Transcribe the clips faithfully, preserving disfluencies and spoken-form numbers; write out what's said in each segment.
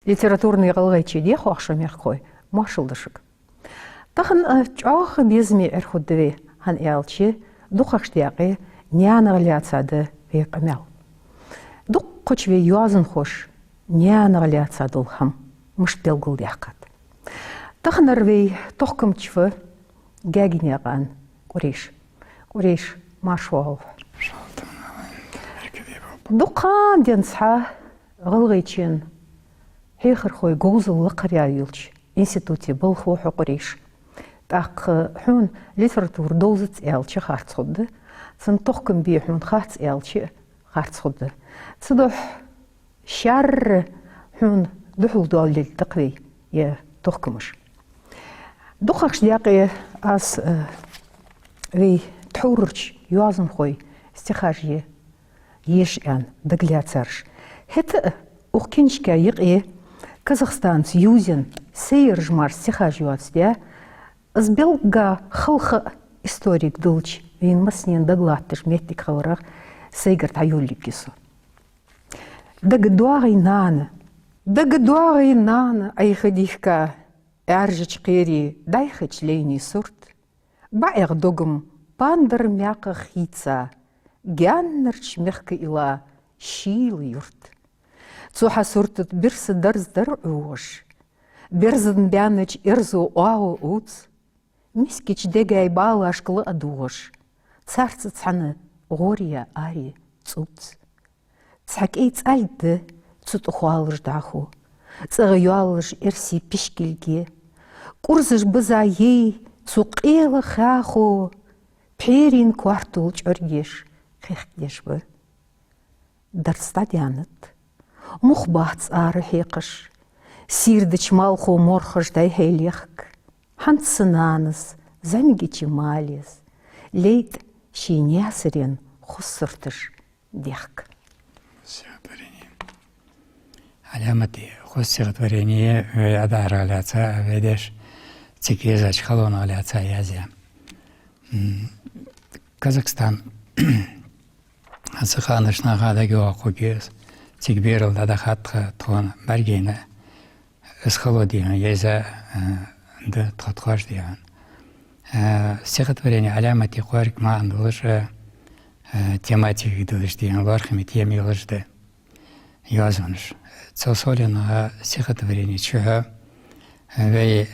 Литературни гӀалгӀайче, дехьа шо, мехкахой, моаршал да шуга. Тахан, э, чӀоагӀа безаме Ӏерхургда вай, хӀана аьлча дукхагӀча даькъе наьнах лаьца да вай къамаьл. Дукхача вай йоазонхоша наьнах лаьца дола хӀама мишта белгалдаьккхад. Таханара вай тохкамча ва Гаьгенаькъан Къурейш. Къурейш, марша воагӀалва. Дукха денз хьа ГӀалгӀайчен хьехархой говзал лакхъяь йолча институте болх бу хьо, Къурейш. ТӀаккха хьона литература довзац аьлча харц хургда, цун тохкам бе хьона хац аьлча харц хургда. Цудухьа шаьра хьона духьал доаллалга да-кх вай ер тохкамаш. ДукхагӀча даькъе аз, э, вай тхьоврарча йоазонхой стихаш я еша аьнна дагалаьцараш. ХӀаьта а укх книжка юкъе Казахстанца ювзаенна сайгара жимара стихаш йоацадаь, из белгга халха а историк долча вайна массанена дагалатташ моттиг хиларах сайгара дӀайолалургья со. Дага доагӀий, нана? Дага доагӀий, нана, Ӏайха дийхка Ӏаьржача кхера дӀайхача лайнай сурт? БӀаьгӀа догам пандар маькхах хийца, гаьннарча мехка илла шийла юрт. Цу хьа сурта тӀа бирса дарз дар ӀовоагӀаш, берзан баьннача эрзо оагӀув увц, мискача дега балашка ла а доагӀаш, царца цхьана гӀоръяь аре цӀувц. Цхьа кӀай цӀалг да цу тӀа хоалаш дӀахо, цӀагӀа йоаллаш эрсий пишкилг я. КӀурзаш биза ей цу къела хахо, пхьерий коартол чӀоргаш кхехкадеш ба. Дарз дӀадаьннад, мух бац ара хьекхаш, сийрдача малхо морхаш дӀай-хьай лехк. ХӀанз са нанас, зӀамигача малес, лейт ший Наьсарен хозсурташ дехк. Стихотворени. Ӏаламате хоза стихотворени, вай Ӏаьдалах лаьца, вай даьша цига езача халонах лаьца язъяь. М, Казахстан. Цу ханашка наха дагайоагӀа хургья, цига берал дӀадахад тха, тхона бӀаргайайна. Из хало дийхьа, еза, э, да тхо тхоаш дийхьа. Э, стихотворени Ӏаламате кхоарга маӀан долаш, э, э, тематика долаш дийхьа, лоархӀаме тема йолаш да йоазонаш. Цул совгӀа стихотворени чухь, э, вай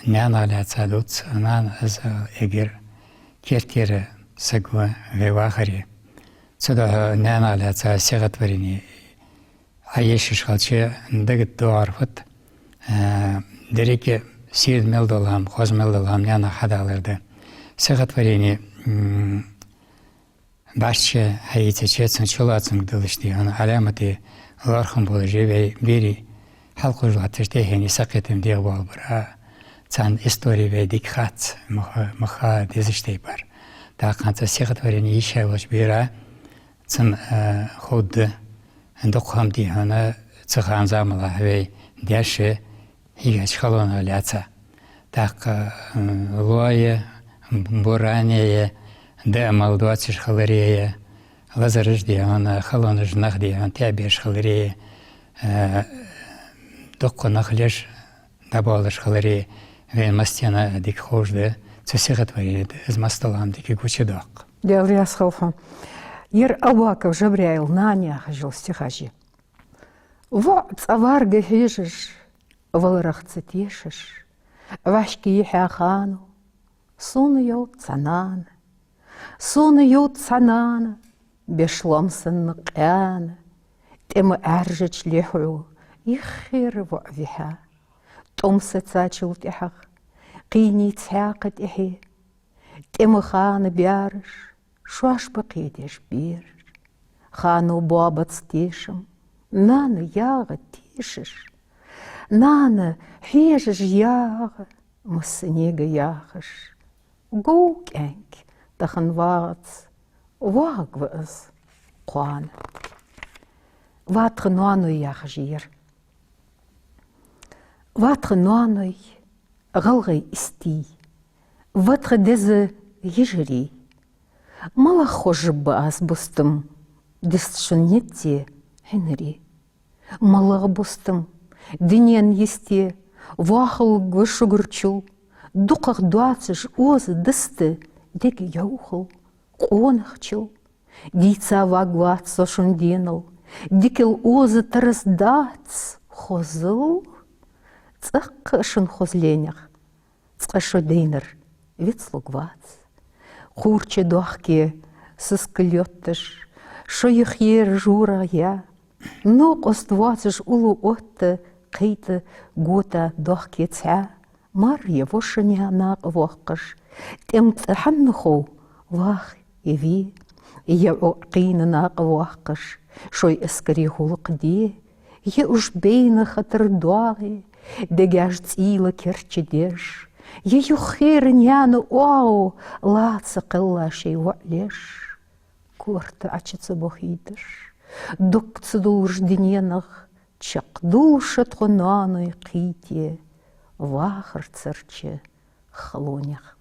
наьнах лаьца дувц, нана из эггара кертера саг ва вай вахаре. Цудухьа наьнах лаьца стихотворени Ӏа ешаш хилча, дагадоагӀа доагӀар фуд, э, деррига сийрда мел дола хӀама, хоза мел дола хӀама наьнах хьадалар да. Стихотворени, м, бӀарчча хьаийцача, цун чулоацамга долаш дийхьа, Ӏаламате лоархӀам болаш я вай берий хьалкхувш латташ тӀехьенна сакхетам дегӀабоалабар. А царна истори вай дика хац, мах-, маха дезаш тайпара. ТӀаккха хӀанз стихотворени йиш йолча бера цун, э, ховргда дукха хӀама дийхьа, цу хана замалахь вай даьша хьийгача халонах лаьца. ТӀаккха, э, лоа я, буране я, даа мел доацаш хиларе я, лазараш дийхьа, халонаш нах дийхьа, тӀабеш хиларе я, э, дукха нах леш дӀабоалаш хиларе, вайна массанена дика ховш да, цу стихотворени тӀа из массадола хӀама дика гучадоаккх. Даьла раьза хилва хьона. Ер Албаков Жабраил «Нана» яхаш йола стихаш я. ВоӀ цӀаварга хьежаш, валарах ца тешаш, вӀашка йихьа хано: «Сона йовз цхьа нана, сона йовз цхьа нана, беш лоам санна къаьна». ТӀема Ӏаьржача лехьо йиххьера воӀ вихьа, тӀом сецачул тӀехьагӀа кхийней цхьаькха тӀехье. ТӀема хана баьраш, шоаш ба кхедеш бераш. Хано боабац тешам, нана ягӀа тешаш. Нана хьежаш ягӀа, массанега яхаш: «Говкӏаьнк тахан вагӀац, воагӀаргва из кхоана». «Ва тха ноаной» яхаш я ер. Ва тха ноаной, гӀалгӀай истий, ва тха деза йижарий. МалагӀа хожаргба аз бустам, дистта шун низ хьинарий. МалагӀа бустам, Дунен йисте вахалургва шугарчул, дукхагӀа доацаш оза даста дег йӀовхал къонахчал. Дийца варгвац со шун денал, дикал оза тарас дац хозал. ЦӀаккха а шун хозленех цкъа шо дайнар вицлургвац. Кхуврча дохке сискал йотташ, шо юхера жорагӀа я, новкъост воацаш уллув отта кхийтта гота дохке цхьаь, мар е воша наькъа воаккхаш, тӀем тӀа хьанна хов, вах е ве, е Ӏо кхийна наькъа воаккхаш, шоай эскара гӀулакх де, е уж байна хатар доагӀе, дегаш цӀийла керча деш, е юххера наьна оагӀув лаца кхелла шоай воӀ леш. Корта Ӏочу ца бохийташ, дог ца дуллаш дуненах, чакхдуллаш тхо ноаной кхийте вахарцарча халонех.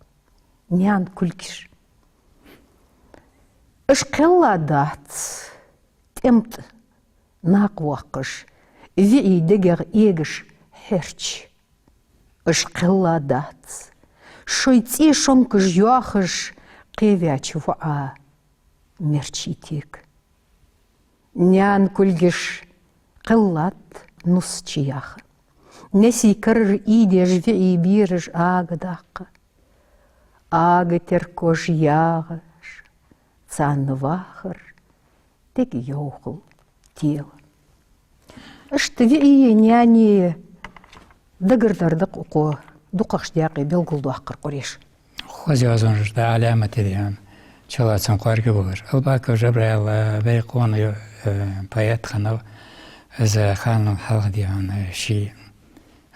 Наьна кулгаш. Уж кхелла дац, тӀем тӀа наькъа воаккхаш, виӀий дегах эгаш хьерча. Уж кхелла дац, шоай цӀен шомкаш йоахаш, кхеваьча воӀа мерчий тега. Наьна кулгаш кхеллад нус чуяха, несий карара ийдеш виӀий бераш ага даккха. Ага теркош ягӀаш, царна вахар дег йӀовхал тела. Иштта виӀий, наьний дагардар да-кх укхо дукхагӀча даькъе белгалдоаккхар, Къуреш. Хоза йоазонаш да Ӏаламате, дий хьона, Чулоацама кӀоарга болаш. Албаков Жабраил, э, вай къона ю-, э, поэт хиннав, из ханал хьалха, дий хьона, ший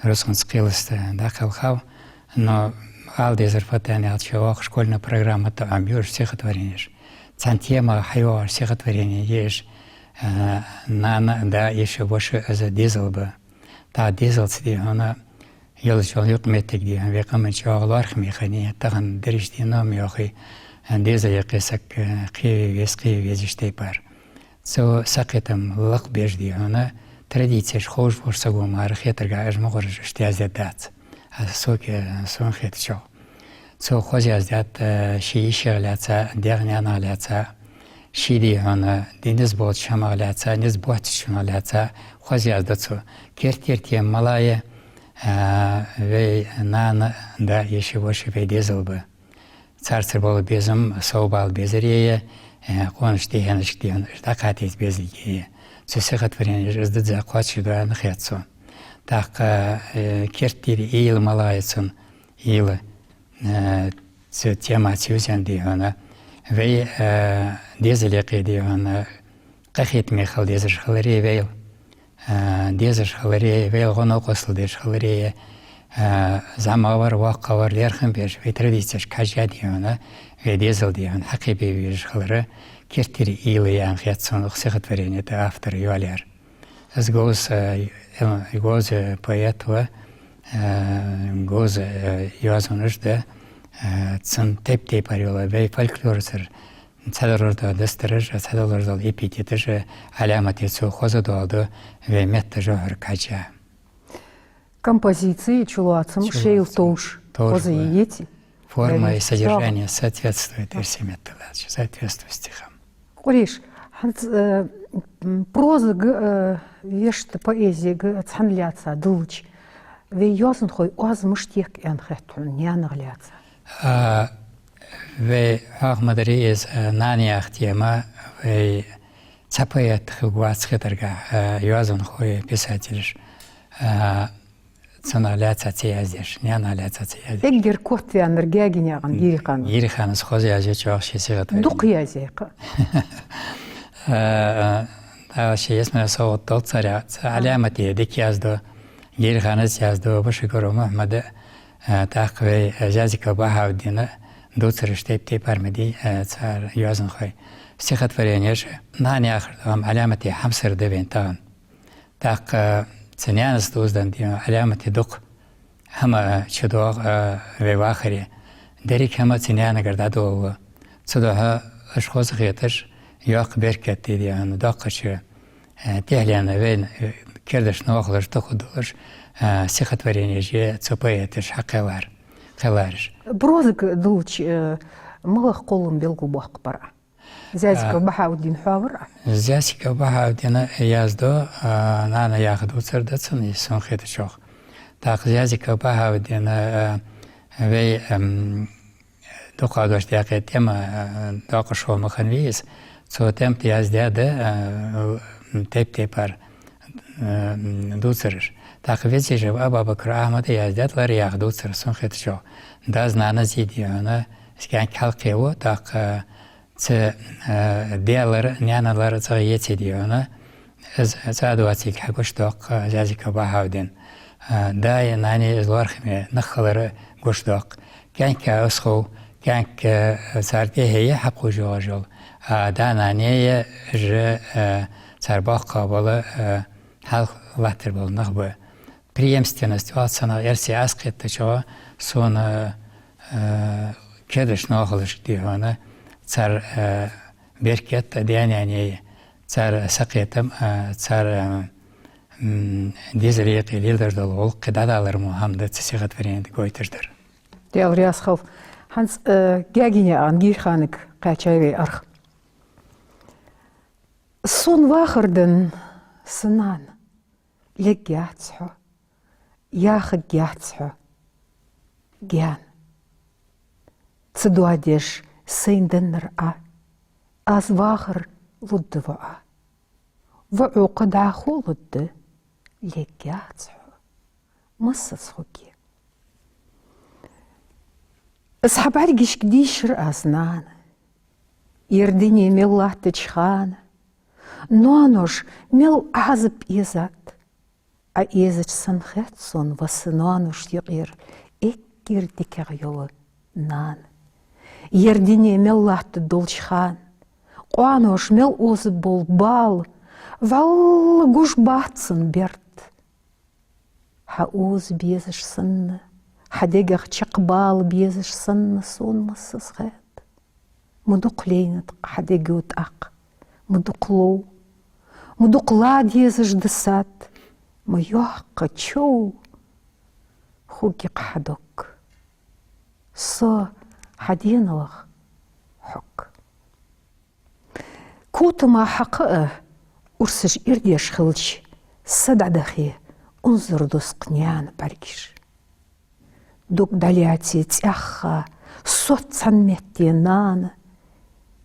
рузкъанца кхеласта дӀакхелхав, но ала дезар фу да аьлча, воккха школьни программа тӀа Ӏомабеш стихотворенеш. Цхьан темах хьайоагӀаш стихотворени я уж, э, нана, да, йиша, воша, из дезал ба. ТӀаккха дезалца, дий хьона, йолаш йола юкъмоттиг, дий хьона, вай къаман чӀоагӀа лоархӀаме хиннай, тахан дерригаш, дий хьона, ма йоахий, э, дезала юкъе саг, э, кхеве веза, кхеве веза, иштта тайпара. Цу сакхетам лакхбеш, дий хьона, традицеш ховш волча саго мара хетаргахьа, уж мугӀараш иштта яздаьдац. А со ке-, сона хетачох. Цо хоза яздаьд, э, ший йишех лаьца, даьх-наьнах лаьца, ший, дий хьона, ди низ болча хӀамах лаьца, низ боацачунах лаьца хоза яздаьд цо. Керттера тема малагӀа я, э, вай нана, да, йиша, воша вай дезал ба. Царцара бола безам совбала безаре я, э, къонача дехьенашка, дий хьона, уж дӀакхачийта безалга я. Цу стихотворенеша из дизза кхоачашду аьнна хет сона. ТӀаккха, э, керттера уйла малагӀа я цун, уйла, э, цу темаца ювзаенна, дий хьона. Вай, э, дезала юкъе, дий хьона, къахетаме хила дезаш хиларе вайл, э, дезаш хиларе, вайл гӀо-новкъостал деш хиларе, э, зӀамагӀвар, воккхагӀвар лерхӀам беш, вай традицешка хьежжа, дий хьона, вай дезал, дий хьона, хьакхебе везаш хилара керттера уйла я аьнна хет сона укх стихотворени тӀа автора йоалаяьр. Из говза, э, э, говза поэт ва, э, говза, э, йоазонаш да, э, цун тайп-тайпара йола вай фольклорацара цхьадола дастараш, цхьадола дола эпитеташ Ӏаламате цо хоза доаладу вай метта жовхьарга хьежжа. Композици Чулоацама шоайла товш, товш хоза я, йиц. Форма и содержание соответствует, эрсий меттала аьлча, соответствует стихам. Къуреш, хӀанз, э, м, прозага, э, вешта поэзега цхьана лаьца диллача, вай йоазонхой оаз мишта ек аьнна хет хьона наьнах лаьца? А, вай хьоахадаьр из, э, нана яха тема, вай цхьа поэт хургвац хетаргахьа, э, йоазонхой, писателаш, э, цунах лаьца ца яздеш, наьнах лаьца ца яздеш. Эггара котваьннар Гаьгенаькъан Гирихана. Гирихана хоза язъю чӀоагӀа ший стихотворени. Дукха язъяьй-кх. Э, э, да, ший ялсмале совгӀат долда царех, цу Ӏаламате дика язду, Гириханас язду, Башагуров Мухьмада, э, тӀаккха вай, э, Зязиков Бахьауддина, дувцараш тайп-тайпара ма дий, э, цар йоазонхой. Стихотворенеш, нана яхар, ам, Ӏаламате хьамсара да вайна тахан. ТӀаккха цу наьнаца дувзаденна, дий хьона, Ӏаламате дукха хӀама чудоагӀа, э, вай вахаре. Деррига хӀама цу наьнагара дӀадолалу. Цудухьа уж хоза хеташ, йоккха беркат, дий хьона, доккхача, э, тӀехьленна вайна, э, кердача ноахалашта хургдолаш, а, стихотворенеш я цу поэташа хьакхеллар, кхеллараш. Прозага дуллача, э, малагӀа кхоллам белгалбоаккх бар Ӏа? Зязиков, а, Бахауддин хьоавар Ӏа? Зязиков Бахауддина яздо, а, «Нана» яха дувцар да цун, из сона хетачох. ТӀаккха Зязиков Бахауддина, а, вай, ам, дукха дош декъе тема, а, доккха шома хиннавий из. Цо тема тӀа яздаьд, а, тайп-тайпара, а, дувцараш. ТӀаккха Везижев Абабакар Ахьмада яздаьд «Лар» яха дувцар, сона хетачох. Дас-нанас зи дий хьона, из кӀаьнк хьалкхеву, тӀаккха цу, а, даь лар, наьна лар цӀагӀа еций дий хьона, из цӀа доацилга хьагучадоаккх, а, Зязиков Бахауддина. А, даи нанеи из лоархӀаме нах хилар гучадоаккх. КӀаьнк а из хов, кӀаьнк, а, цар тӀехье я хьакхувш йоагӀаш йола. А да-нанеи уж, а, цар боккхагӀа бола, а, хьалха латташ бола нах ба. Преемственность оал цунах эрсий, аз кхетачох, сона, э, кердача ноахалашка дий хьона, цар, э, беркат а, даь-наьна, цар сакхетам а, цар, э, м, дезал-юкъе леладеш дола гӀулакх дӀадалар мо хӀама да цу стихотворене тӀа гойташ дар. Даьла раьза хилва. ХӀанз, э, Гаьгенаькъан Гирханага кхаьчай вай аргӀа. Сона вахар денна са нана, лергьяц хьо, яхаргьяц хьо гаьна. Ца доадеш сайна деннар Ӏа, аз вахар лургда ва Ӏа. Ва Ӏокха дӀахо лургда, лергьяц хьо, массаза хургья. Из хьа бӀаргашка дийшар аз, нана, ер дуне мел латтача хана, ноаноша мел Ӏазап эзад. Ӏа эзача санна хет сона ва са ноаношта юкъера эггара дикагӀа йола нана. Ер дуне мел латтаргдолча хана, къоаноша мел озаргбола бала, вӀалла гуш бац цун берд. Хьа оза безаш санна, хьа дегах чакхбала безаш санна, сона массаза хет. Ма дукха лайнад-кх хьа дега тӀаккха, ма дукха лов, ма дукха ла дезаш да сад, ма йоккха чов хургья-кх хьа дог. Со хьа денал хьог. Котама хьакха а урсаш ирдеш хилча, са дӀадахе, унзара дус-кх наьна бӀаргаш. Дог дӀалаьце цӀаьхха, соццу цхьан метте, нана,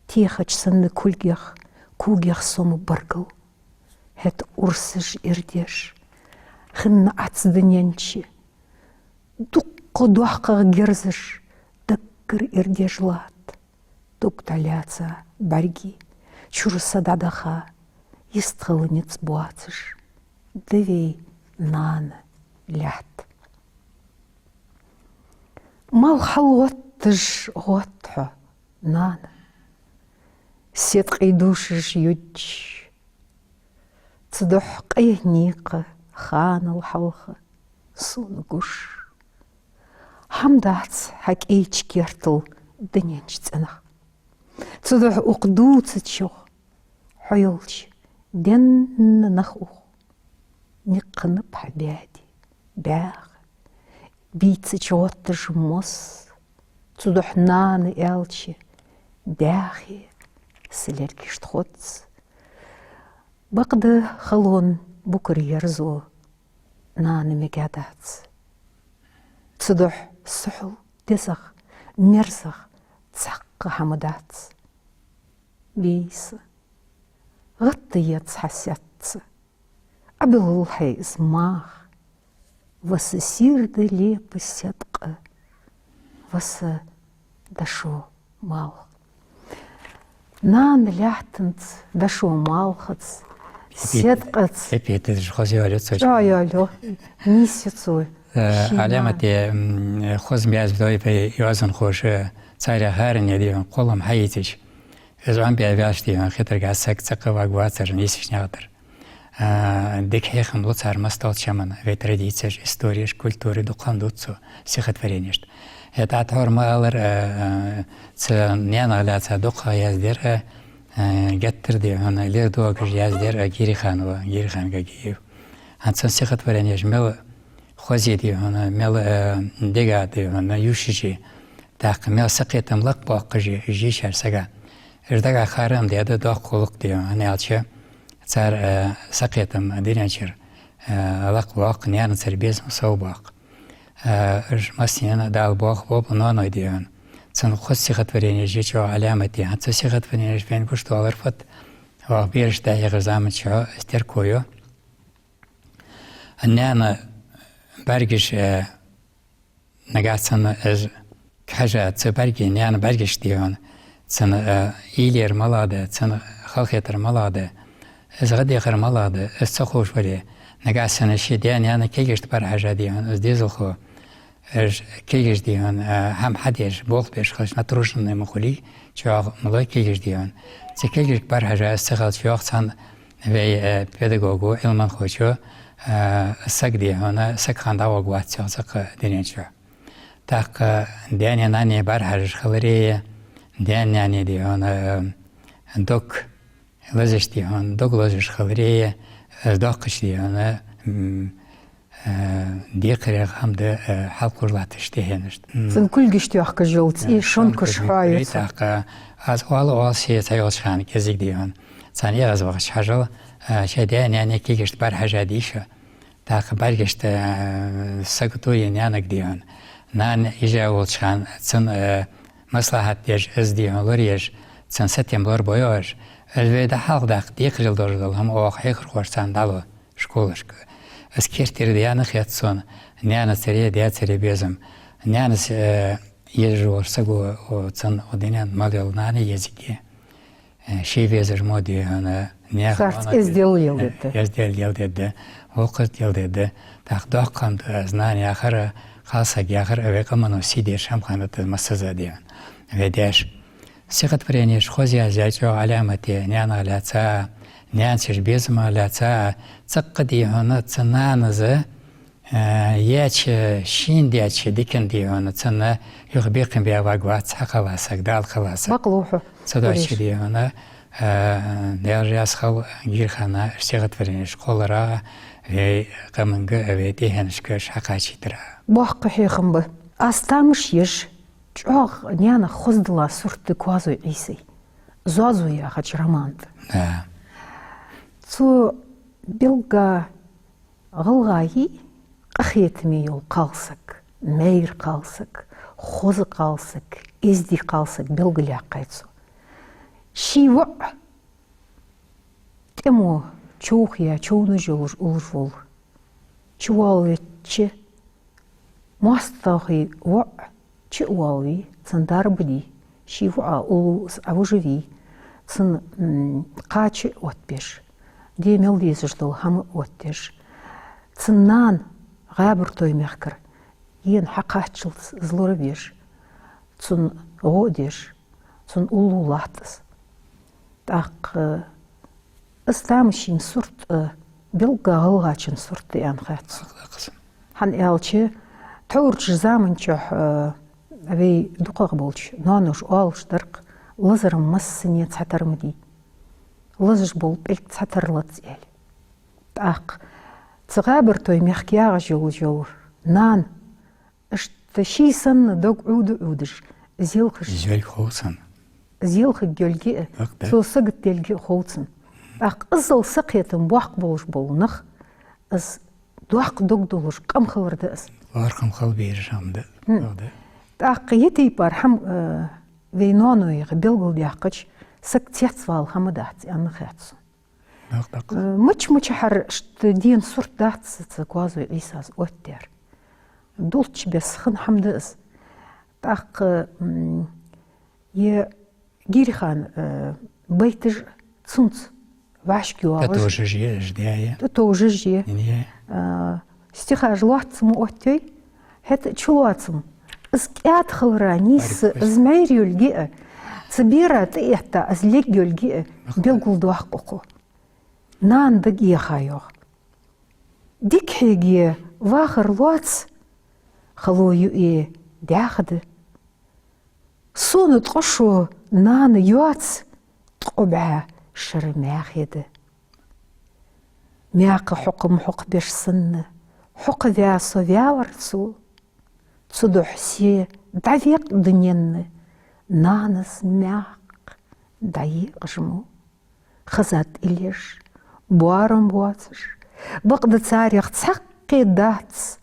техача санна кулгех, когех со ма баргал. ХӀаьта урсаш ирдеш хинна Ӏац дунен чу, дуккха доккхагӀа герзаш даггара ирдеш латт. Дог дӀалаьца бӀаргий, чура са дӀадаха, йистхила низ боацаш да вай нана лаьтта. Малх хьалгӀотташ гӀотт хьо, нана, седкъий душаш юдча, цудухьа къе никъ ханал хьалха сона гуш. ХӀама дац хьа кӀайча кертал дунен чу цӀенах. Цудухьа укх дувцачох хьо йолча денна нах ух. Никкханаб хьа баьде, баьха, бийцача гӀотташ мос. Цудухьа нана аьлча, баьхе са лерг иштта хоз. Бакъда халон букара ерзо нана мегадац. Цудухьа сухьал дезагӀа, мерзагӀа цхьаккха хӀама дац. Бийса, гӀатта еза хьа сецца, Ӏобиллал хьай из маха. Ва са сийрда лепа седкъа, ва са дошо малх. Нана лаьттанца, дошо малхаца, седкъаца. Эпитеташ хоза йоалаю цо. ЧӀоагӀа йоалаю. Нийса я цо. Э, ший Ӏаламате, м, хоза меза дой вай йоазонхоша, царех хӀаране дий хьона кхоллам хьаийцача. Из Ӏомабе ваьлча дий хьона хетаргахьа саг цӀаккха варгвацар нийсача наькъа тӀара. А, дика хьехам лу цар массадолча хӀаман, вай традицеш, истореш, культура, дукха хӀама дувц цо стихотворенешта. ХӀаьта тхьовра ма аллара, а, а, цу наьнах лаьца дукха яздаьр а, а, геттара дий хьона лер догаш яздаьр а Гириханов, Гирихан Гагиев. ХӀанз цун стихотворенеш мел хоза я, дий хьона, мел, э, дега, дий хьона, ювшаш я, тӀаккха мел сакхетам лакхбоаккхаш я, уж йийшар сага. Уж дагахь хар ма даьд, доккха гӀулакх, дий хьона, хӀана аьлча цар, э, сакхетам дунен чура, э, лакхбоаккх, наьнацара безам совбоаккх. Э, уж массанена Дала боахаб ноаной, дий хьона. Цун хоза стихотворенеш я чӀоагӀа Ӏаламате. ХӀанз цу стихотворенеша вайна гуш долар фуд, оаха бераш дӀахьехача заман чухь из терко ю. Наьна бӀаргаш, э, нагахь санна из хьажа, цу бӀаргий, наьна бӀаргаш, дий хьона, цун, э, уйла яр малагӀа да, цун халахетар малагӀа да, из гӀаддахар малагӀа да, из ца ховш вале, нагахь санна ший даь-наьна кулгашта бӀарахьежа, дий хьона, из дезалхо, уж кулгаш, дий хьона, э, хӀама хьадеш, болх беш хилча, натруженный ма хулий, чӀоагӀа ма лой кулгаш, дий хьона. Цу кулгашка бӀарахьежа из ца хилча, йоах цхьан вай, э, педагого, Ӏилманхочо, э, саг, дий хьона, саг хинна дӀагӀоргвац, йоах, цӀаккха дунен чухь. ТӀаккха даьнеи наннеи бӀарахьежаш хилари, даьнеи наннеи, дий хьона, э, дог лазаш, дий хьона, дог лазаш хилари, из доаккхача, дий хьона, м, э, декхарех хӀама да, э, хьалкхувш латташ тӀехьенашта. М. Цун кулгашта йоахкаш йола цӀий, э, шонкаш шонкаш хьоаю цун. ТӀаккха аз оал, оал, ше цхьайолча хана кӀезига, дий хьона, царна эгӀазвахача хьажал, э, шоай даьи наьнеи кулгашта бӀарахьежа дий шо. ТӀаккха бӀаргашта, э, саг тоае наьнага, дий хьона. Нана йижа волча хана цун, э, маслахьат деш, из, дий хьона, лораеш, цун сатем лорабу йоах уж. Из вай дӀахьалхадаккха декхарийла долаш дола хӀама оаха хьехархошца цхьана дӀалу школашка. Из керттера даьна хет сона, наьнацара, даьцара безам. Наьнас, э, езаш волча саго, о, цун, о, дунен мел йола нана езига я. Э, ше везаш мо, дий хьона, наьха царца ноаной эздел леладергда. Э, эздел леладергда. Вокхаза леладергда. ТӀаккха доккха хӀама да из нана яхар, кхалсаг яхар, вай къамано сий деш хӀама хиннад из массаза, дий хьона. Вай даьша стихотворенеш хоза язъяь чӀоагӀа Ӏаламате, наьнах лаьца, наьнацара безамах лаьца, цӀаккха, дий хьона, цу нанас, э, яьча, шийна даьча дикан, дий хьона, цунна юха бекхам бе варгвац, хьакхелла саг, Дала кхелла саг. Бакълув хьо. Цудухьа, дий хьона, э, Даьла раьза хилва Гирхана стихотворенеш кхолларах, вай къаманга, вай тӀехьенашка уж хьакхачийтарах. Боккха хьехам ба. Аз тамаш еш, чӀоагӀа наьнах хоза дилла сурт да Коазой Ӏийсай. «Зозо» яхача роман тӀа. Да. Цу белгга гӀалгӀай къахетаме йола кхалсаг, майра кхалсаг, хоза кхалсаг, эздий кхалсаг белгалъяьккхай цо. Ший воӀ тӀемо човхаяь, човнаш йолаш уллаш вола. Чувоалавеча, моастагӀий воӀ чу а воалаве, цун дарба де, ший воӀа уллув из Ӏовижаве, цунна, м, кхача а оттабеш, де мел дезаш дола хӀама а оттадеш, цун нана ГӀаьбартоймехкара ена хьакхаччалца из лоравеш, цунна гӀо а деш, цунна уллув латт из. ТӀаккха из тамашийна сурт, э, белгга гӀалгӀачун сурт да аьнна хет сона. ХӀана аьлча, тхьовра заман чухь, э, вай дукхагӀа болча ноаноша оалаш дар-кх: лазар массане цхьатарра ма дий, лазаш бола пӀелг цхьатарра лац, аьле. ТӀаккха цу ГӀаьбартоймехка ягӀаш йола, йола нана, иштта ший санна дог Ӏовда-Ӏовдаш, из йолхаш, из йолга хов цунна, из йолхарг йолга а, цо саготделга а хов цунна. ТӀаккха иззал сакхетам боккха болаш бола нах, из доккха дог долаш къам хилар да из. ЛоархӀам хила безаш хӀама да. Хм. ТӀаккха ер тайпара хӀама, э, вай ноанойх белгалдаьккхача, саг цецвала хӀама дац аьнна хет сона. Э, мича-мичахьара иштта дена сурт дац цу Коазой Ӏийсас оттадаьр. Дулчча бесса хинна хӀама да из. ТӀаккха, м, е Гирхана, э, байташ цунца вӀашагӀйоагӀаш. ТӀатовжаш я уж, да, е. ТӀатовжаш я. Е. Э, стихаш лоацца ма оттайой, хӀаьта чулоаца ма. Из кӀаьда хилара нийсса, из майра йолга а, цу бера тӀаэтта, из лерг йолга а белгалдоаккх укхо. Нана дага яха йоах. Дика хьеге вахар лоац, хало юъе дӀаьха да. Сона ткъо шу нана йоаца, ткъо бӀаь шера маьхе да. Маькха хьокха-м хьокхабеш санна, хьокхаваь со ваьвар цо. Цудухьа се дӀавекъ дунен, нанас маькх дӀаекъаш мо. Хазад илеш, боарам боацаш, бакъда царех цхьаккха дац,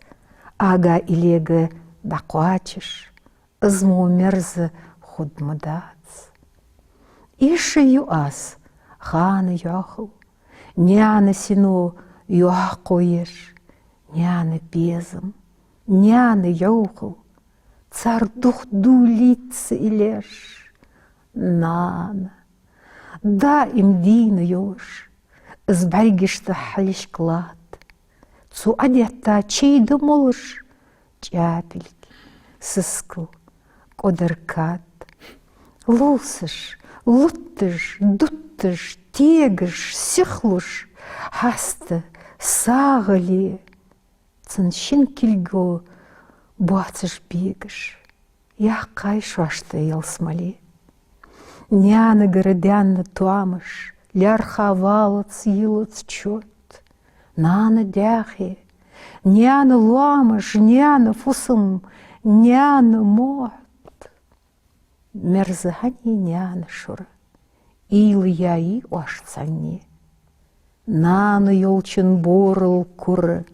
ага илега дӀакхоачаш, из мо мерза хургдац. Иштта ю аз хана йӀоахал, наьна сино йоккхо еш, наьна безам, наьна йӀовхал, цар дух дулийца илеш. Нана, даим дийна йолаш, из бӀаргашта хьалхашка латт. Цо Ӏадетта чайда молаш, чӀапилг, сискал, кӀодар кад. Лувсаш, лутташ, дутташ, тегаш, сихлуш, хьаста, сагӀа ле, цун шин кулго боацаш бегаш, яьккхай шоашта ялсмале. Наьнагара даьнна тоамаш, лаьрхӀа валац, йилац чот. Нана даьхе, наьна лоамаш, наьна фусам, наьна мотт. Мерза хӀанз наьна шура, уйла яьй оаш цхьанне. Нана йолчун борал кура,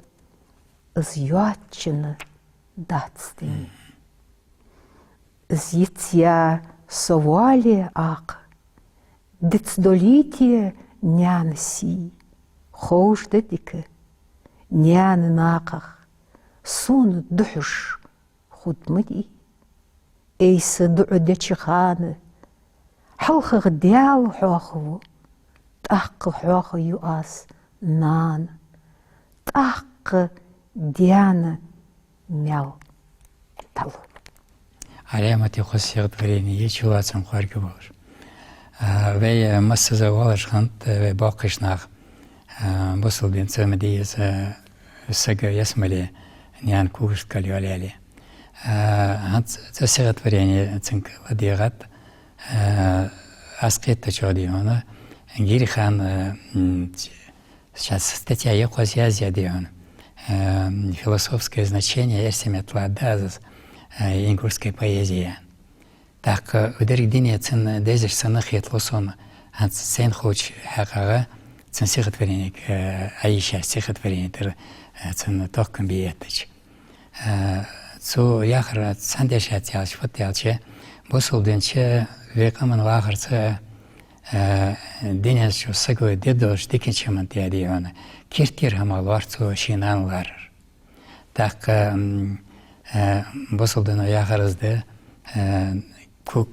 из йоацачунна дац дуне. Из йицъяь со вале акха, дицдолийте наьна сий, ховш да дика, наьна накхах сона духьуш хургда ма дий. Айса дуӀа деча хана, хьалхагӀа Даьла хьоахаву, тӀаккха хьоахаву аз нана, тӀаккха даьна маьл талу. Ӏаламате хоза стихотворени я, чулоацам кхоарга болаш. А, вай, а, массаза волаш хиннад, а, вай боккхийча наха, а, бусалба дин ца ма дий из, а, сага ялсмале, наьна когашта кхел йоалаяь аьле. А, хӀанз цу стихотворени цунга ладийгӀад, а, аз кхетачох дий хьона, Гири-Хан, а, м, Шийна статья я укхаза язъяь дий хьона, э, философское значение эрсий меттала да аз, э, ингушской поэзии. ТӀаккха деррига дуне цунна дезаш санна хеталу сона, хӀанз сайна ховча хьакъехьа цун стихотворенега, э, Ӏайша стихотворени тӀара, э, цунна тохкам бе эттача. Э, цо яхар цхьан дешаца аьлча, фуд аьлча, бусалба дин чу вай къаман вахарца, э, дунен чу саго де долча дикача хӀаман тӀа дий хьона, керттера хӀамах лоархӀ цо ший нана ларар. ТӀаккха, м, э, бусалба дино яхар из да, э, ког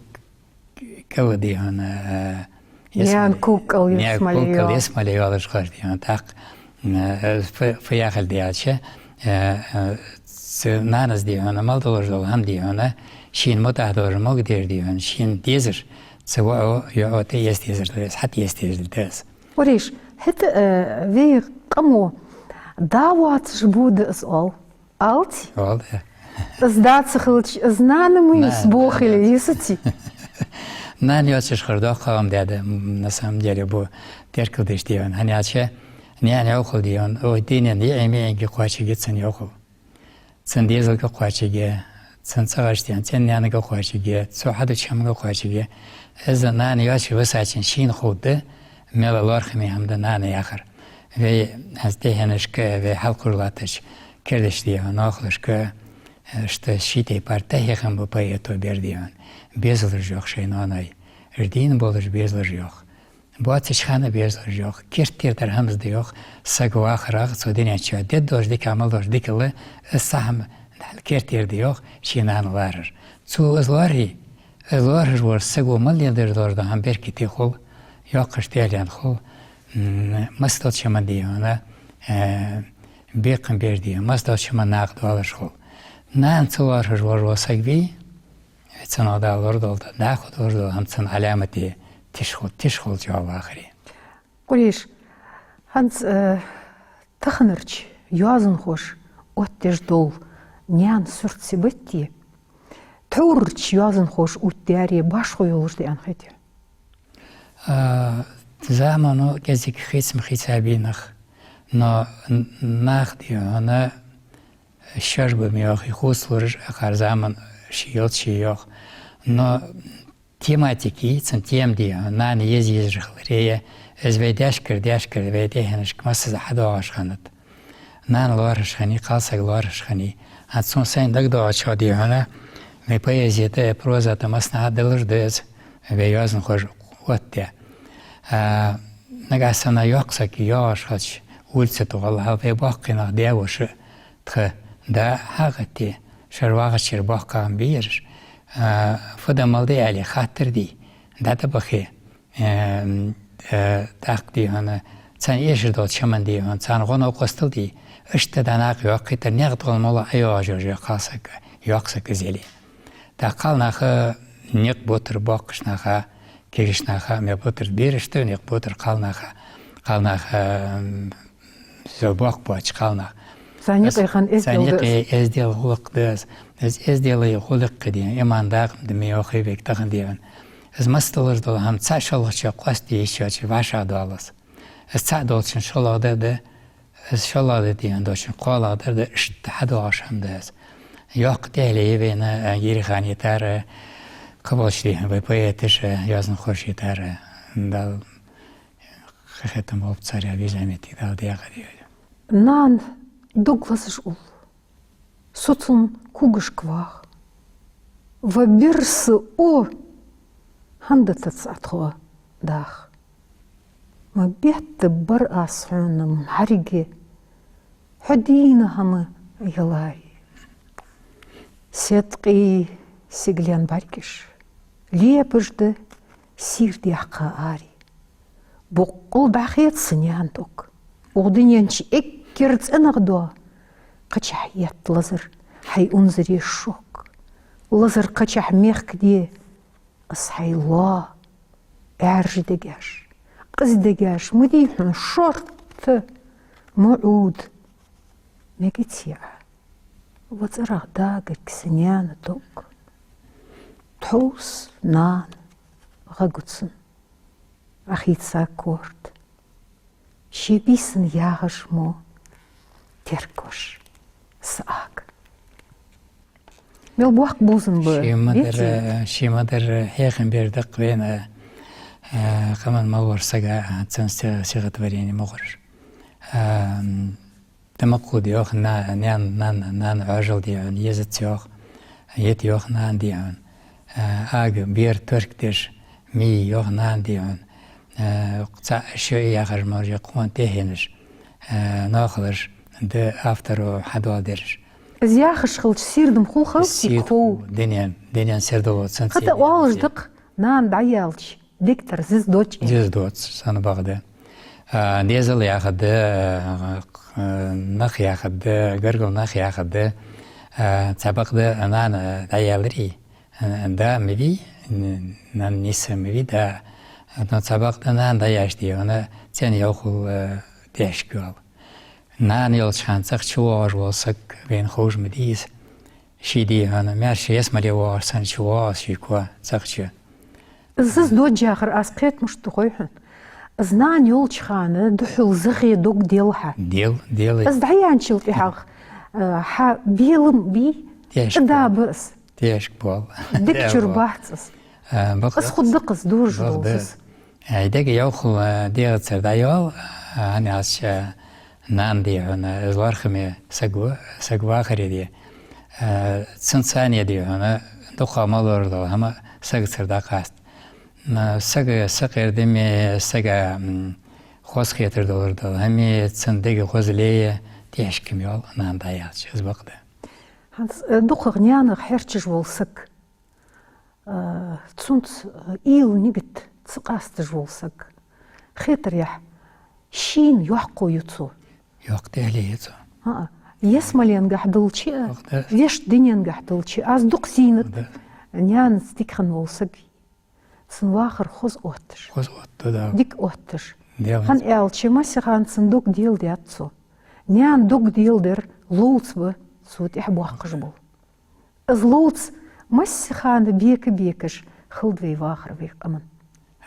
кӀал дий хьона, э, наьна ког кӀал ялсмале йолаш хилар дий хьона. ТӀаккха, э, фу, фу яхилга да аьлча, э, э, цу нанас дий хьона мел долаш дола хӀама дий хьона, шийна мутӀахьа долаш мел дер дий хьона, шийна дезар, цу воӀо, йоӀо тӀаэца дезар да из, хьатӀаэца дезар да из. Куриш, хӀаьта, э, вай къамо да воацаш бу да из оал. Алций? Оал, да. Из да ца хилча, из нана ма йисбу хила йисаций? Нана йоацаш хилар доккха хӀама да, м, на самом деле, бу теркалдеш дий хьона. ХӀана аьлча, наьна йӀовхал дий хьона, укх дунен йиӀиг-миӀига кхоачаргья цун йӀовхал. Цун дезалга кхоачаргья, цун цӀагӀарча дий хьона, цӀен-наьнага кхоачаргья, цо хьадеча хӀамага кхоачаргья. Из нана йоацаш висачоа шийна ховргда, мел лоархӀаме хӀама да нана яхар. Вай хӀанз тӀехьенашка, вай хьалкхувш латтача кердача дий хьона, ноахалашка, э, иштта ший тайпара тӀахьехам ба поэто бер дий хьона. Безалаш йоах шоай ноаной. Уж дийна болаш безалаш йоах. Боацача хана безалаш йоах. Керттера дар хӀама из да йоах. Саг вахарах цу дунен чу де долаш дика, мел долаш дикал, из цхьа хӀама керттера да йоах, ший нана ларар. Цо из лоархӀе, из лоархӀаш волча саго мел леладеш долаш дола хӀама беркате хул, йоккхаш тӀален хул, м, массадолча хӀаман дий хьона, э, бекхам бер дий хьона, массадолча хӀаман накъадоалаш хул. Нана ца лоархӀаш волаш вола саг вий, цунах Дала лорадолда, дӀахо долаш дола хӀама цунна Ӏаламате тиша хул, тиша хул чӀоагӀа вахаре. Куриш, хӀанз, э, таханарча йоазонхоша оттадеш дола наьна сурт сибатте, тхьоврарча йоазонхоша оттадаьре башхо йолаш да аьнна хет? А, замано кӀезига хийца-м хийцаб нах, Но н-, нах, дий хьона, шоаш ба ма йоахий, хувцалураш, акхар заман ший йоц, ший йоах. Но тематики, цун тема, дий хьона, нана еза-езаш хиларе, из вай даьшкара, даьшкара вай тӀехьенашка массаза хьадоагӀаш хиннад. Нана лоархӀаш хиннай, кхалсаг лоархӀаш хиннай. ХӀанз сона сайна дагадоагӀачох, дий хьона, вай поэзе тӀа, проза тӀа массанахьа далар да из, вай йоазонхоша оттадаь. А, нагахьа санна йоккха саг йоагӀаш хилча, улица тӀа гӀолла хьал вай боккхий нах, даь-воша, тха да хьагӀатте, шоаш вагӀача шера боккха хӀама бий ераш. А, фу да, мала да аьле, хаттар дий, дӀатӀабахе. Э, э, тӀаккха, дий хьона, царна эшаш долча хӀаман, дий хьона, царна гӀо-новкъостал де. Иштта дӀа накъа йоаккхийтар, никъ тӀа гӀолла мала ӀойоагӀаш я кхалсаг, йоккха саг из яле. ТӀаккха кхалнаха никъ бутар, боккхача наха, кегийча наха ма бутар, берашта никъ бутар кхалнаха, кхалнаха, м, зо боккха боацача кхалнаха. Царна юкъе хинна эздел да из. Царна юкъе эздела гӀулакх да из. Из эздела гӀулакх, дий хьона, иман дакъа да ма йоахий вайга тахан, дий хьона. Из массадолаш дола хӀама цаӀ шоллагӀчоа къоастаде йиш йоацаш вӀашагӀдоал из. Из цаӀ долчун шоллагӀдар да, из шоллагӀдар, дий хьона, долчун кхоалагӀдар да, иштта хьадоагӀаш хӀама да из. Йоккха тӀехьале я вайна, а, Гири-Хана йитар, кхыболча, дий хьона, вай поэташа, йоазонхоша йитар, Дала къахетам болба царех, веза моттиг Дала дегӀа дойла. Нана дог лазаш ул. Со цун когашка вах. Ва бер са, о, хӀандатац Ӏа тхо дах. Ма беттабар аз хьона мхьарге, хьо дийна хӀама ялай. Седкъий сигален бӀаргаш лепаш да сийрдехка ари. Боккъал дӀахеца са наьна дог. Укх дунен чу эггара цӀенагӀа доа кхычахьа етт лазар хьай унзара шок. Лазар кхычахьа мехкаде из хьай лоа, Ӏаьржа дегаш, къиза дегаш, ма дий хьона шортта, ма Ӏуд. Мегац Ӏа ва цӀерагӀа дагарг са наьна дог. Тхьовса, нана, гӀа гу цун, Ӏа хийца корта. Ший бийсан ягӀаш мо теркаш са ага. Мел боккха бувзам ба. Ший ма дарра, веций? Ший ма дарра хьехам бер да-кх вайна, а, къаман мел вар сага, а, цун стихотворени мугӀараш. А, м, Тамакхуда йоах, на-, наьна, нана, нана Ӏоажал, дий хьона, езац йоах, йита йоах нана, дий хьона. Э, ага, бер, турк деш, мий йоах нана, дий хьона. Э, цхьа шо яхаш, може, къона тӀехьенаш, э, нохалаш да автора хьадоаладераш. Из яхаш хилча, сийрдам хул ховсий? Сийрдам хов. Дунен, дунен сердало цун. ХӀаьта оалаш да-кх, нана дӀаяьлча, дегтара зиза доацаш. Зиза доацаш, сона бакъда. А, дезал яхаргда, а, нах яхаргда, гаргара нах яхаргда. А, цхьа бакъда нана дӀаяьлар, а, да ма вий, н-, нана нийсса ма вий, да. Но цхьа бакъда нана дӀаяьлча, дий хьона, цӀена йола хул, а, тешка йола. Нана йолча хана цӀагӀа чувоагӀаш вола саг вайна ховш ма дий из. Ший, дий хьона, маьрша ялсмале воагӀаш санна чувоагӀа из ший коа цӀагӀа чу. Из зиза доаджахар аз кхетамаш тохой хьона. Из нана йолча хана духьал захе дог делла хьа. Делла, делла. Из дӀаяьнначул тӀехьагӀа, э, хьа белам бий? Тешка. ТӀадаба из. Тешка бола. Дика чура бац из. А, бакъда. Из хургда-кх из, дожаш дола из. Э, дега йола хул, э, дегӀацара дӀайоал, э, хӀана аьлча, нана, дий хьона, из лоархӀаме саг ва, саг вахаре, дий. Э, цунца цхьана, дий хьона, дукха мел лорадола хӀама сагацара дӀакъаст. М, сага сакъердаме, сага, м, хозахетар долаш дола хӀама, цун дега хоза лея тешкам йоал нана дӀаяьлча, из бакъда. ХӀанз, э, дукхагӀа наьнах хьерчаш вола саг. А, цунца, а, уйла, нигат ца къасташ вола саг. Хетарехь, шийна йоккхо ю цо. Йоккха тӀехьале я цо. ХӀаа. Ялсмаленгахь долча а, йоккха тӀехьале, вешта дуненгахь долча а, аз дукха зийнад, да, наьнаца дика хинна вола саг. Цун вахар хоза отташ. Хоза оттаду, да. Дика отташ. Дела. ХӀана аьлча, массехана цун дог деладаьд цо. Наьна дог деладер ловца ба цо тӀехьа боаккхаш бола. Из ловца массехана бека-бекаш хилда вай вахар вай къаман.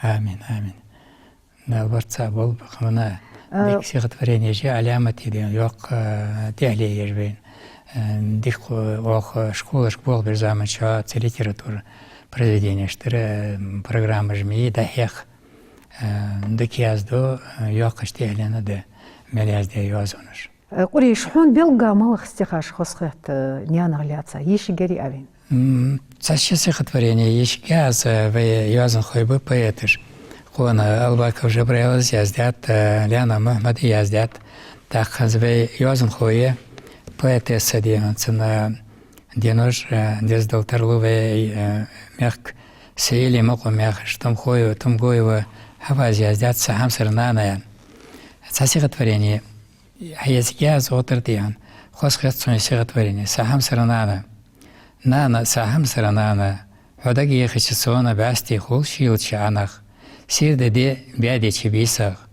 Амин, амин. Дала барт цхьа болба, къаман Дика стихотворенеш я, Ӏаламате ден йоккха, э, тӀехьле еш вайна. Э, дика ху-, оаха школашка болх беш заман чухь цу литература произведенеш тӀара, э, программаш ма йий, дӀахьех, э, дика яздо, э, йоккхача тӀехьленна да мел яздаь йоазонаш. Э, Къурейш, хьона белггала малагӀа стихаш хоза хет, э, наьнах лаьца? Йишаргьярий Ӏа вайна? М, цхьа-ши стихотворени йишаргья аз, э, вай йоазонхой ба поэташ. Къона Албаков Жабраила яздаьд, э, Лена Мухьмада яздаьд. ТӀаккха хӀанз вай йоазонхой, поэтесса ден цунна денош, э, деза дала тарлу вай, э, мехка Саилий мукъам яхаш, Тумгоева, Тумгоева Хьаваз яздаьд «Са хьамсара нана» аьнна. Цхьа стихотворени хьаэцаргья аз, оттар дехьа. Хоза хет сона стихотворени. «Са хьамсара нана». Нана, са хьамсара нана, хьо дагайехача сона бӀаьсти хул шийлача Ӏанах. Сийрда де баьдеча бийсах.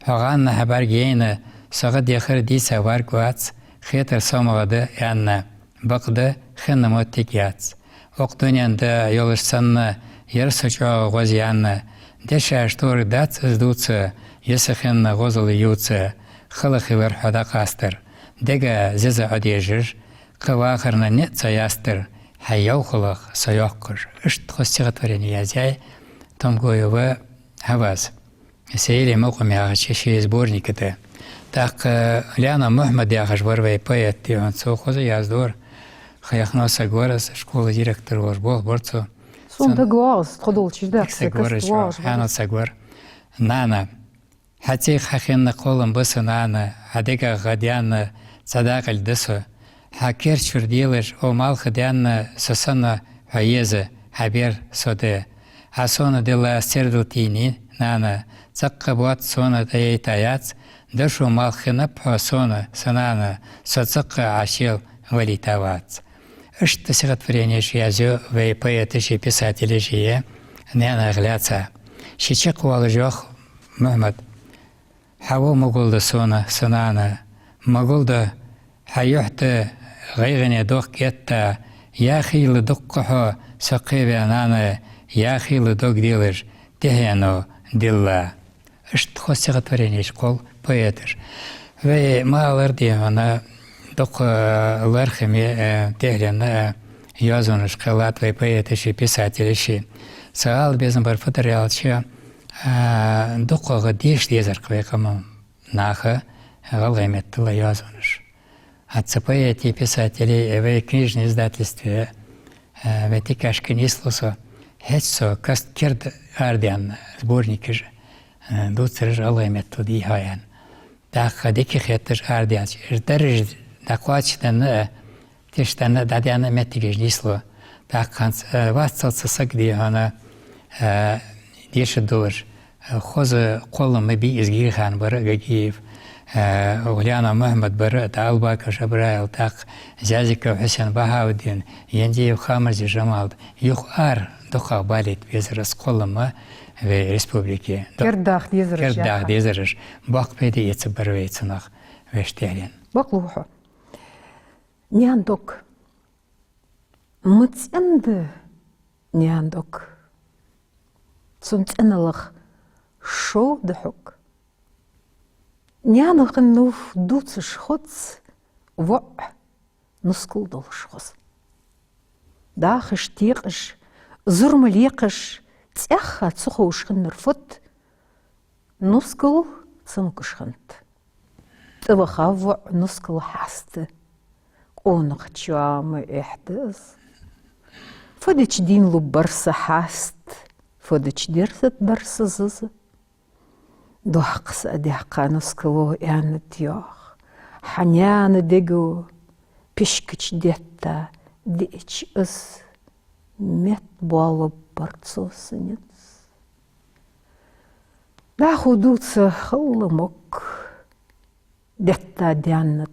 Хьо гӀанна хьа бӀарг яйна, со гӀа дехар дийца варг вац, хетар сомагӀа да аьнна, бакъда хинна моттиг яц. Укх дунен да йолаш санна, яр со чӀоагӀа гӀозъяьнна, дешаш торг дац из дувца, е са хинна гӀозал ювца, хала хилар хьо дӀакъастар. Дега зеза Ӏодежаш, кхы вахарна ниӀ ца ястар, хьа йовхалах со йоаккхаш. Иштта хоза стихотворени язъяьй Тумгоева Хьаваз. «Саилий мукъам» яхача ший сборника тӀа. ТӀаккха Лена Мухьмад яхаш вар вай поэт, дий хьона, цо хоза яздора. Хьехно саг вар из, школа директор волаш болх бир цо. Сона дага вагӀа из, тхо долча дика саг вар из, хьанал саг вар. «Нана, хьа цӀийх хьахинна кхоллам ба са, нана, хьа дегах гӀа даьнна цхьа дакъа да со. Хьа кер чура делаш, о малха даьнна, со санна хьо еза, хьа бер со да. Хьа сона делла сердал тийна, нана, цӀаккха боаца сона тӀаяйта яц, дошо малх хиннаб хьо сона, са нана, со цӀаккха Ӏа шел валийта вац». Иштта стихотворенеш язъю вай поэташи писателаши наьнах лаьца. Ше чакхвоалаш йоах Мухьмад: «Хьа во магалда сона, са нана, магалда хьа юхь тӀа гӀайгӀане дохк этта, яхийла дукха хьо со кхеваь, нана, яхийла дог делаш тӀехьено дилла». Иштта хоза стихотворенеш кхолл поэташ. Вай ма аллара, дий хьона, дукха лоархӀаме, э, тӀехьленна, э, йоазонаш кхеллад вай поэташи писателаши. Са ала безам бар фу дар аьлча, э, дукхагӀа деша дезар-кх вай къаман наха гӀалгӀай меттала йоазонаш. ХӀанз цу поэтий, писателий, э, вай книжный издательстве, э, вай тикашка нийслу со, хӀаьта со каст керда арадаьнна сборникаш, э, дувцараш гӀалгӀай меттала дий хьона аьнна. ТӀаккха дика хеташ арадаьлча, уж дараш дӀакхоачашденна а, тешденна а, дӀадаьнна а моттигаш нийслу. ТӀаккха хӀанз, э, вац цалца саг, дий хьона, э, дешаргдолаш. Хоза кхоллам ма бий из. Гирихана бар Гагиев, э, Лена Мухьмад бар, тӀаккха Албаков Жабраил, тӀаккха Зязиков Хьусен, Бахаудин, Яндиев Хамарзи Жамалд. Юха ара дукхагӀа балийта безар из кхоллам вай республике. Кердадаха дезараш. Кердадаха дезараш. Боккха пайда эцаргбар вай цунах, вешта тӀехьленна. Бакълув хьо. Наьна дог. Ма цӀена да наьна дог. Цун цӀеналах шов да хьог. Наьна хиннав дувцаш хоц воӀ нускал долаш хоза. Дахаш, текъаш, зурма лекхаш, цӀаьхха ца ховш хиннар фуд, нускал ца мукӀаш хиннад. ТӀавахав воӀ нускал хьаста. Къонахчоа ма эхь да из. Фу дича дийна лургбар са хьаст, фу дича дерзаргбар са заза. Доккха са а даьккха, нускало аьннад йоах: хьа наьна дега пишкача детта диача из метта боалабар цо са низ. ДӀахо дувца хала мог, детта даьннад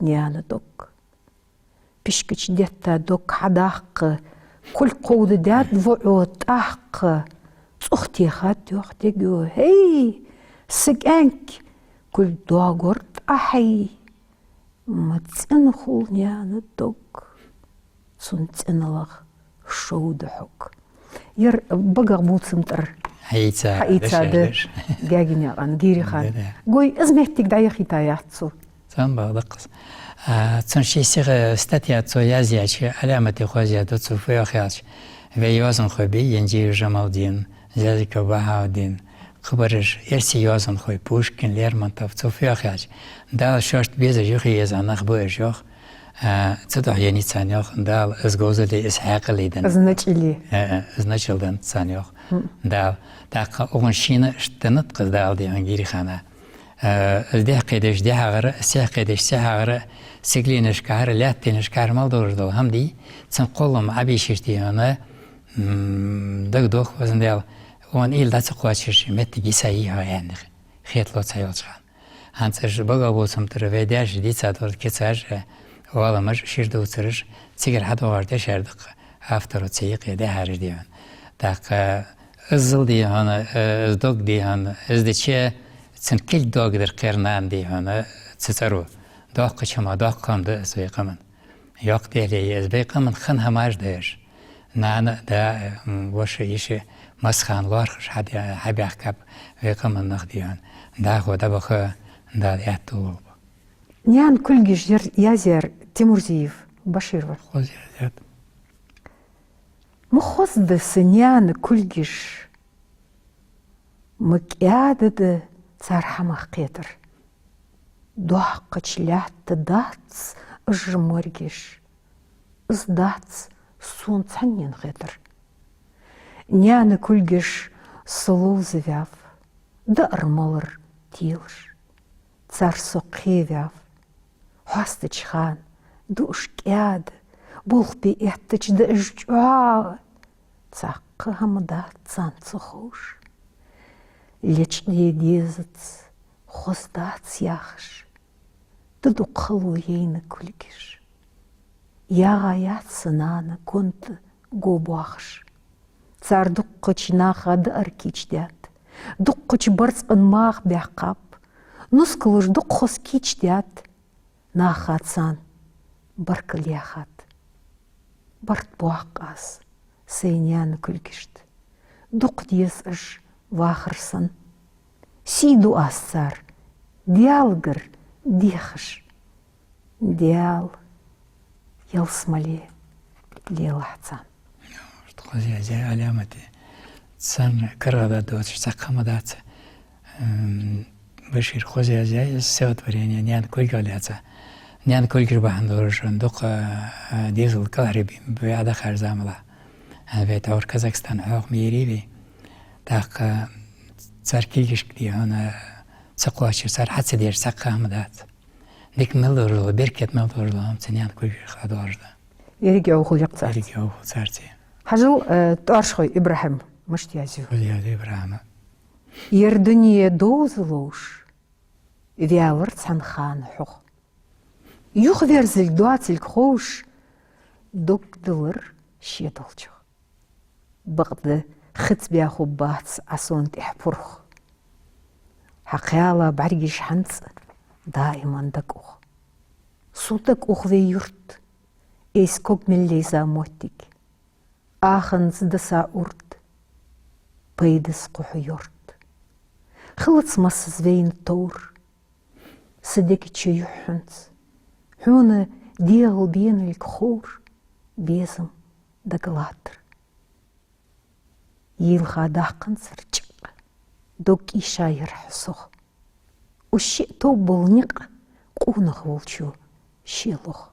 наьна дог. Пишкача детта дог хьадаккха, кулг кховдадаьд воӀо тӀаккха, цӀогӀа техад йоах дега: хӀей, са кӀаьнк, кулг доагор тӀа хьай. Ма цӀена хул наьна дог, цун цӀеналах шов да хьог. Ер багах бувцам тӀара Хьаийца, хьаийца дешаш да деш. Гаьгенаькъан Гирихан. Да, да. Гой, из моттиг дӀаяхийта яц цо. Цхьан бакъда-кх из. А, цун ший сиха статья цо язъяьча Ӏаламате хозъяь да цо, фу йоах аьлча: вай йоазонхой бий, Енджиев Жамалдин, Зязиков Бахауддин, кхыбараш, эрсий йоазонхой, Пушкин, Лермонтов, цо фу йоах аьлча: Дала шоашта безаш юхаеза нах ба уж, йоах. А, цудухьа еннай царна, йоах, Дала из говзале, из хьаькъале денна. Из начӀале. А, а, из начӀал денна царна, йоах. Хм. Дала. ТӀаккха укхун шийна иштта деннад-кх из Дала, дий хьона, Гирихана. А, из дехьа кхийдеш дехьагӀара, сехьа кхийдеш сехьагӀара, сигаленашкахьара, лаьттанашкахьара мел долаш дола хӀама дий, цун кхоллам Ӏобийшача, дий хьона, м, дагадох, везан Даьла, цун уйла дӀа ца кхоачаш моттиг йисай хьо, аьнна, хеталу цхьайолча хана. ХӀанз уж багах бувцам тӀара вай даьша дийца дола кицаш, э, оаламаш, шира дувцараш, цигара хьадоагӀаш дешар да-кх, авторо цу юкъе даьхьараш, дий хьона. ТӀаккха иззал, дий хьона, э, из дог, дий хьона, из дича, цун кулг доагадар кхер нана, дий хьона, цу цӀеро. Доккхача хӀаман доккха хӀама да из вай къаман. Йоккха дехьа я из вай къаман хинна хӀамаш да уж. Нана а, да а, м, воша а, йиша а, массахана лоархӀаш хьаде-, хьабаьхкаб вай къаман нах, дий хьона. ДӀахо дӀабаха Дала аьттув лулба. «Наьна кулгаш» яр-, язъяьр Тимурзиев Башир ва. Хоза язъяьд. Ма хоза да са наьна кулгаш. Ма кӀаьда да цар хӀамах кхетар. Доккхача лаьтта дац уж моргаш, из дац сона цхьаннена хетар. Наьна кулгаш со ловзаваьв, даар-малар телаш, цар со кхеваьв. Хьоастача хана да уж кӀаьда, болх бе эттача да уж чӀоагӀа. Цхьаккха хӀама дац царна ца ховш. Лечкъаде дезац, хоза дац яхаш, да дукха хало яйна кулгаш. ЯгӀа яц са нана конта го боахаш. Цар дуккхача наха даар кийчдаьд, дуккхача барзкъан маха баьккхаб, нускалаш дукха хоза кийчдаьд. Наха царна баркал яьхад. Барт боаккх аз сай наьна кулгашта. Дукха деза уж вахар санна. Сий ду аз цар Даьлагара дехаш. Даьла ялсмале лелахь царна. Хоза язъяьй Ӏаламате. Царна карагӀдаь доацаш цхьаккха хӀама дац. М, Башира хоза язъяьй из стихотворени «Наьна кулгах» лаьца. Наьна кулгаш бахьан долаш дукха, а, дезал кӀалхарбаьб вай Ӏодахача замалахь. А, вай тхьовра Казахстан хьоахам йийрий вай. ТӀаккха цар кулгашка, дий хьона, ца кхоачаш, цар хьа ца деш цхьаккха хӀама дац. Дика мел долаш дола, беркат мел долаш дола хӀама цу наьна кулгашка хьадоагӀаш да. Еррига йовхал я-кх царца. Еррига йовхал царца. Хьажал, э, ТӀоаршхой ИбрахӀима мишта язъю. Хоза язъю ИбрахӀима. Ер дуне довза ловш, ваьлар цхьан хана хьох. Юхаверзилга доацилга ховш, дог диллар ше долчох. Бакъда хица баь хургбац Ӏа сона тӀехьа пурх. Хьа кхаьла бӀаргаш хӀанз а даиман дага ух. Сона дага ух вай юрт, айса ког мел лайза моттиг. Аханца даса урд, пайдас кхухьа йорт. Хилац массаза вайна товр, са дега чу юхь хьунца. Хьона дегӀал беналга ховр, безам дага латтар. Йийлха даккханзар чӀикъ, дог кӀийша яр хьо сох. Уж шиъ товбола никъ къонах волчо ше лох.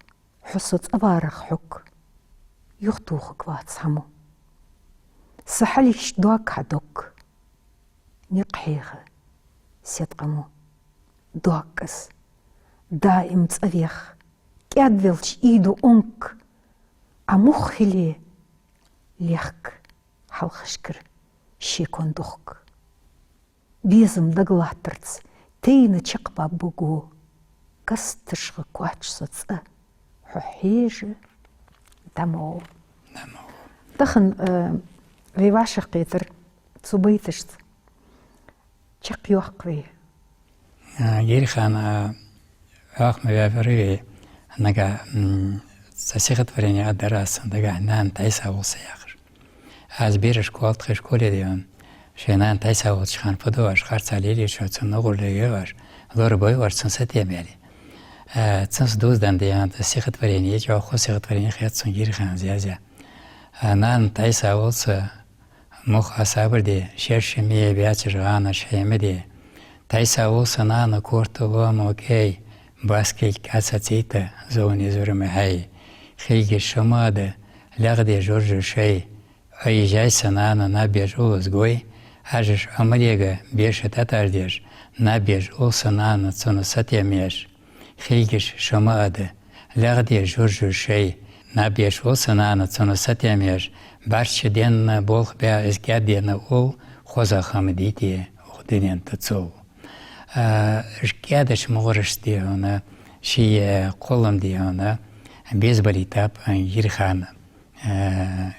Хьо со цӀаварах хьог, юхатохаргвац хӀамо. Са хьалхашка доаг хьа дог, никъ хьеха седкъа мо. Доаг из, даим цӀавех, кӀаьдвелча ийду онк, Ӏа мух хиле лехк хьалхашкара шекон дохк. Безам дагалаттарца тайна чакхбаьб буго, касташха коч со цӀа хьо хьежа дӀа ма гӀо. ДӀа ма гӀо. Тахан, э, вай вӀашагӀкхетар цу байташца чакхйоаккх вай. А, Гирихана, а, хьоахам баьбар вай, нагахь, м, цхьа стихотворени а дар аз, нагахь нана тӀаийса волаш са яхаш. Аз бераш кхолла тхоай школе, дий хьона, Шоай нана тайса волча хана фу ду оаш, харцахьа лелае оаш, цун нугӀар лелае оаш, лорабе оаш, цун сатем яле. Э, цунца дувзаденна да хьона стихотворени, чӀоагӀа хоза стихотворени хет сона Гирханас яздаь. Э, нана тайса волча мух Ӏа сабар де, шерша мея баьча гӀанаш хье ма де. Тайса волча нана корта лоам кӀай, баскилг Ӏа ца цийта, зовни зурма хьай. Хилгаш шо ма да, леладе жожо шоай, Ӏа йижайса нана наб еш уллас гой, Ӏажаш Ӏа ма лега, беша тӀатӀардеш, наб еш улласа нана цунна сатем еш. Хилгаш шо ма да, леладе жожо шоай, наб еш улласа нана цунна сатем еш, бӀарчча денна болх баь из кӀаьдденна улл, хоза хӀама дите укх дунен тӀа цул. А, уж кӀаьдача мугӀарашца да хьона ший, э, кхоллам да хьона безбалийтаб, э, Гирхана. Э,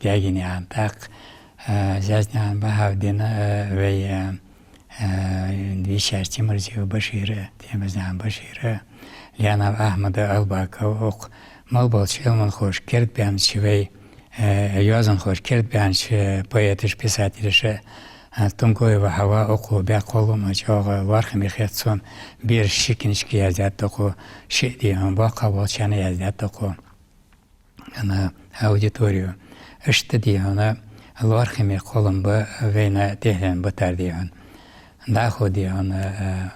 Гаьгенаькъан, тӀаккха, э, Зязданаькъан Бахьаудина, э, вай, э, э, вешийча Тимурзиев Башира, Темазнаькъан Башира, Лаьнов Ахьмада, Албаков, укх мел болча Ӏилманхоша керда баьннача вай, э, йоазонхоша керда баьннача поэташа, писателаша, э, Тумгоева Хьава, укхо баь кхоллам чӀоагӀа лоархӀаме хет сона, бераш ши книжка яздаьд укхо, шиъ да хьона боккхагӀа волча хана яздаьд укхо. Ана аудиторию. Иштта да хьона лоархӀаме кхоллам ба вайна тӀехьенна битар да хьона. ДӀахо да хьона, э,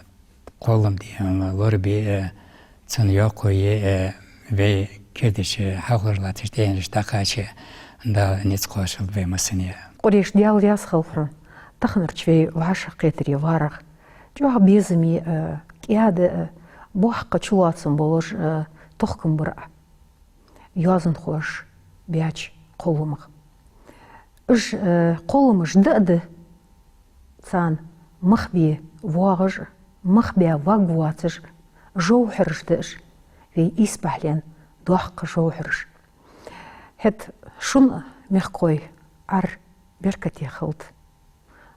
кхоллам да хьона лорабе, э, цун йоккхо е, э, вай кердача хьалхарча латташ тӀехьенаш дӀакхача, Дала низ кхоачалда вай массане. Къурейш, Даьла раьза хилва хьона, таханарча вай вӀашагӀкхетаре варах. ЧӀоагӀа безаме, э, кӀаьда, э, боккха чулоацам болаш, э, тохкам бар Ӏа йоазонхоша баьча кхолламах. Уж, э, кхолламаш да а да, царна мах бе воагӀаш а, мах баь варгвоацаш а жовхьараш да уж, вай ийс бахьален доккха жовхьараш. ХӀаьта шун, мехкахой, Ӏар беркате хилда.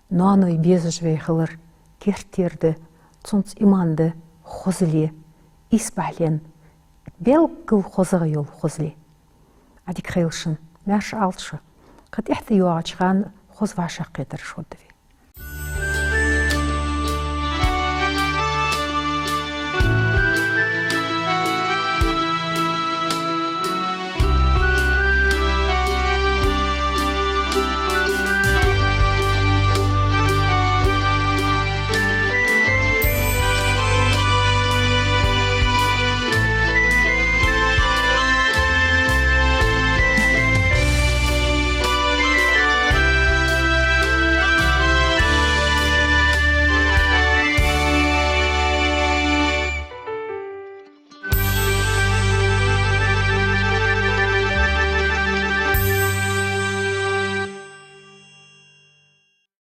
Ноаной безаш вай хилар керттера да, цунца иман да, хозал е, ийс бахьален белггала хозагӀа йола хозал е. Ӏадика хийла шун, маьрша Ӏалда шо. Кхы тӀехьа тӀайоагӀача хана хоза вӀашагӀкхетараш хургда вай.